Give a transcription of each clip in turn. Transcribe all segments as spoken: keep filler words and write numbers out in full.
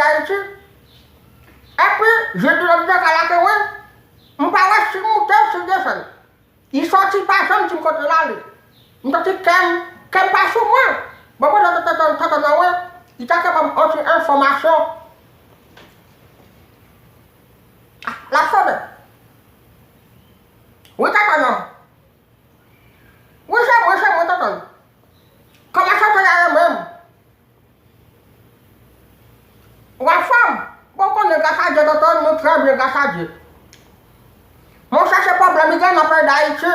Ayiti. Epi, jodi lòt de kay la ke mwen, m pa wè si m moute, si m desann. Li sòti, pa janm di m kote l ale. M santi kè m, kè m pa sou mwen. Bon, mwen, tonton, tonton, tonton, non, wi. Li ta ka ban m yon ti enfòmasyon. Ah, l ap sone. Wi, tonton, non. Wi, se mwen, se mwen, tonton. Kòman sa te ye menm? Ou anfòm? Bon, ou konnen, gras a Dye, tonton, nou trè byen, gras a Dye. Monchè, se pwoblèm li gen nan peyi Dayiti.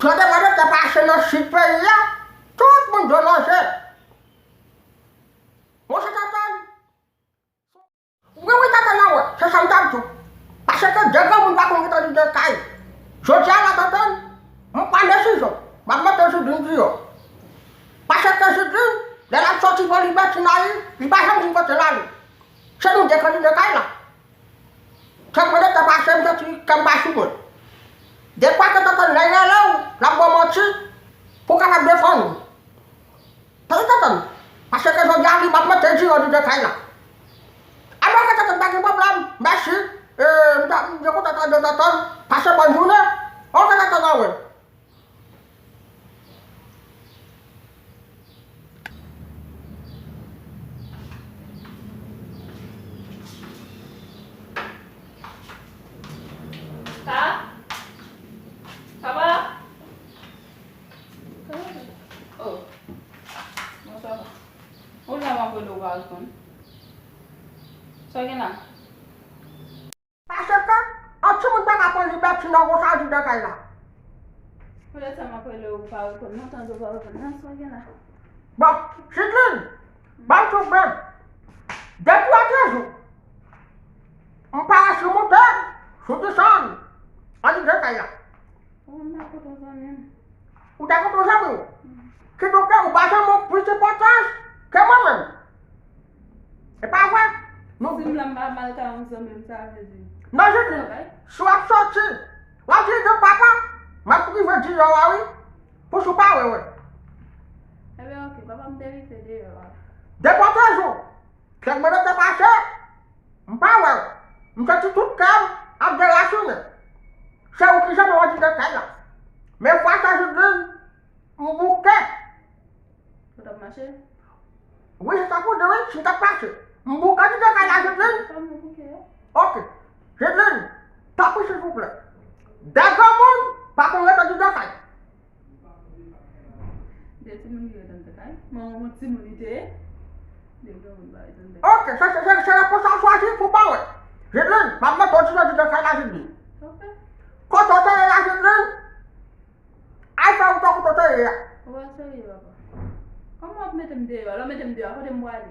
Tranblemanntè pase nan sid peyi a, tout moun dlo nan je. Monchè, tonton, wi, wi, tonton, nan wè, se sa m t ap di w. Paske de granmoun pa konn ret andidan kay. Jodi a la, tonton, m pran desizyon. M ap mete Jidlin deyò. Paske Jidlin, lè l ap sòti bò Libèti la, li pa janm di m kote l ale. Se nou de k andidan kay la. Tranblemanntè pase, m santi kè m pa sou mwen. Defwa ke tonton lè l rele w, l ap ba w manti pou w kapab defann ou. Tande tonton, paske jodi a li m ap mete di andidan kay la. Alò ke tonton pa gen pwoblèm, mèsi. E, m ta, m byen kontan tande tonton, pase bòn jounen. Oke tonton, anwe. Pa? Papa? Oh. Bonswa. Ou la m ap rele w pa reponn. Sa w gen la? Paske yon timoun pa ka pran libète nan konsa andidan kay la. Poutèt sa m ap rele w pa reponn. M ap tande w pa reponn. Nan, sa w gen la? Bon, Jidlin, ban m di w byen. Depi yon trè jou, m pa wè si w moute, si w desann andidan kay la. Ou menm pa kontan zanmi m. Ou ta kontan zanmi w? Kidonk, ou ba zanmi w plis enpòtans ke mwen menm. E pa vre? Nou... Si m la m pa mal ka yon zanmi m, sa vle di. Non, Jidlin, si w ap sòti, w ap di, "Donk, papa, m ap rive deyò a, wi, pou si w pa wè, wè." Ebyen, oke, papa, m te rive deyò a. Depi yon trè jou, kèk minit te pase, m pa wè w. M santi tout kè m ap derasinen. Se ou ki janbe andidan kay la. Men fwa sa, Jidlin, m bouke. Ou t ap mache? Wi, se sa pou di, wi, si m t ap mache. M bouke andidan kay la, Jidlin. Fòm ou bouke yo? Oke. Jidlin, tanpri, silvouplè. De granmoun pa konn ret andidan kay. De timoun ki ret anndan kay. Manman yon timoun li te ye. De granmoun pa ret anndan kay. Oke, se, se, se, se repons sa w chwazi pou ban mwen. Jidlin, m ap mete w deyò anndan kay la, Jidlin. Oke. Kote w te ye a, Jidlin? Al fè wout ou kote w te ye a. Ou pa serye, papa. Kòman w ap mete m deyò? Lè w mete m deyò a, kote m prale?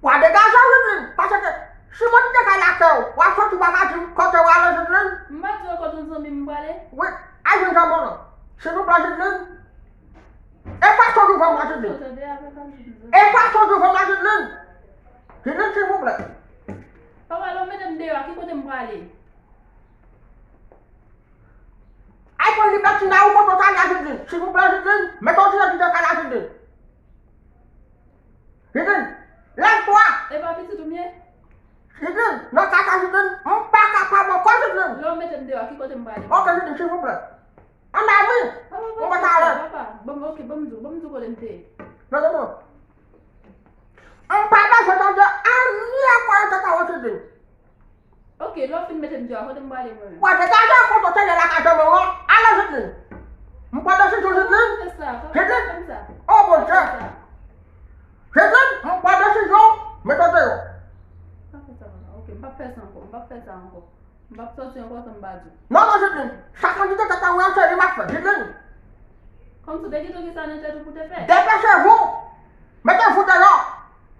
W a degaje w, Jidlin, paske si mwen kite kay la kè w, w ap soti, w pa ka di m kote w ale, Jidlin. M pa di w kote yon zanmi m prale. Wi, al jwenn zanmi w lan. Silvouplè, Jidlin. E fason w di w fè m la, Jidlin. Ou tande avèk anpil zanmi. E fason w di w fè m la, Jidlin. Jidlin, silvouplè. Papa, lè w mete m deyò a, ki kote m prale? Al pran libète nan ou kote w t ale a, Jidlin. Silvouplè, Jidlin, mete w deyò anndan kay la, Jidlin. Jidlin, lève-toi! E pa pitit ou m ye? Jidlin, nan ka sa, Jidlin, m pa kapab ankò, Jidlin. Lè w mete m deyò, ki kote m prale? Oke, Jidlin, silvouplè. Ann ale. Papa, papa, papa, ban m, oke, ban m di w, ban m di w kote m te ye. Non, non, non. M pa bezwen tande anyen ankò nan tèt ou, Jidlin. Oke, lè w fin mete m deyò a, kote m prale mwen menm? W a degaje w kote w te ye lakay zanmi w lan. Ale, Jidlin. M pran desizyon, Jidlin. Jidlin. O Bondye. Jidlin, m pran desizyon, mete w deyò. Pa fè sa, papa. Oke, m p ap fè sa ankò. M p ap fè sa ankò. M p ap sòti ankò san m pa di w. Non, non, Jidlin. Sa k anndan tèt ou an, se li m ap fè, Jidlin. Kòmsi w te gentan gen sa nan tèt ou pou te fè? Dépêchez-vous! Mete w deyò!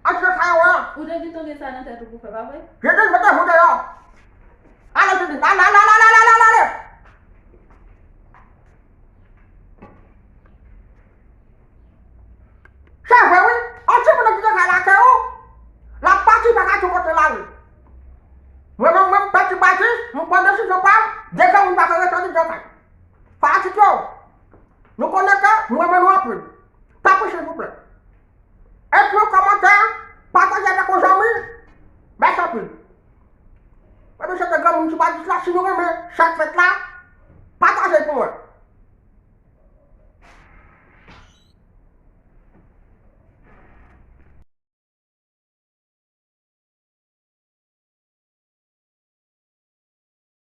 Antre kay ou an! Ou te gentan gen sa nan tèt ou pou fè, pa vre? Jidlin, mete w deyò! Ale, Jidlin, ale, ale, ale! Se vre, wi. Yon timoun nan kite kay la kè ou, l ap pati, pa ka di w kote l ale. Mwen menm, mwen, Pèti Batis, m pran desizyon pa m, de granmoun pa ka ret anndan kay. Fanatik yo, nou konnen ke m renmen nou anpil. Tanpri, silvouplè. Ekri yon kòmantè, pataje avèk Ti Badis la, si nou renmen sa k fèt la, pataje l pou mwen.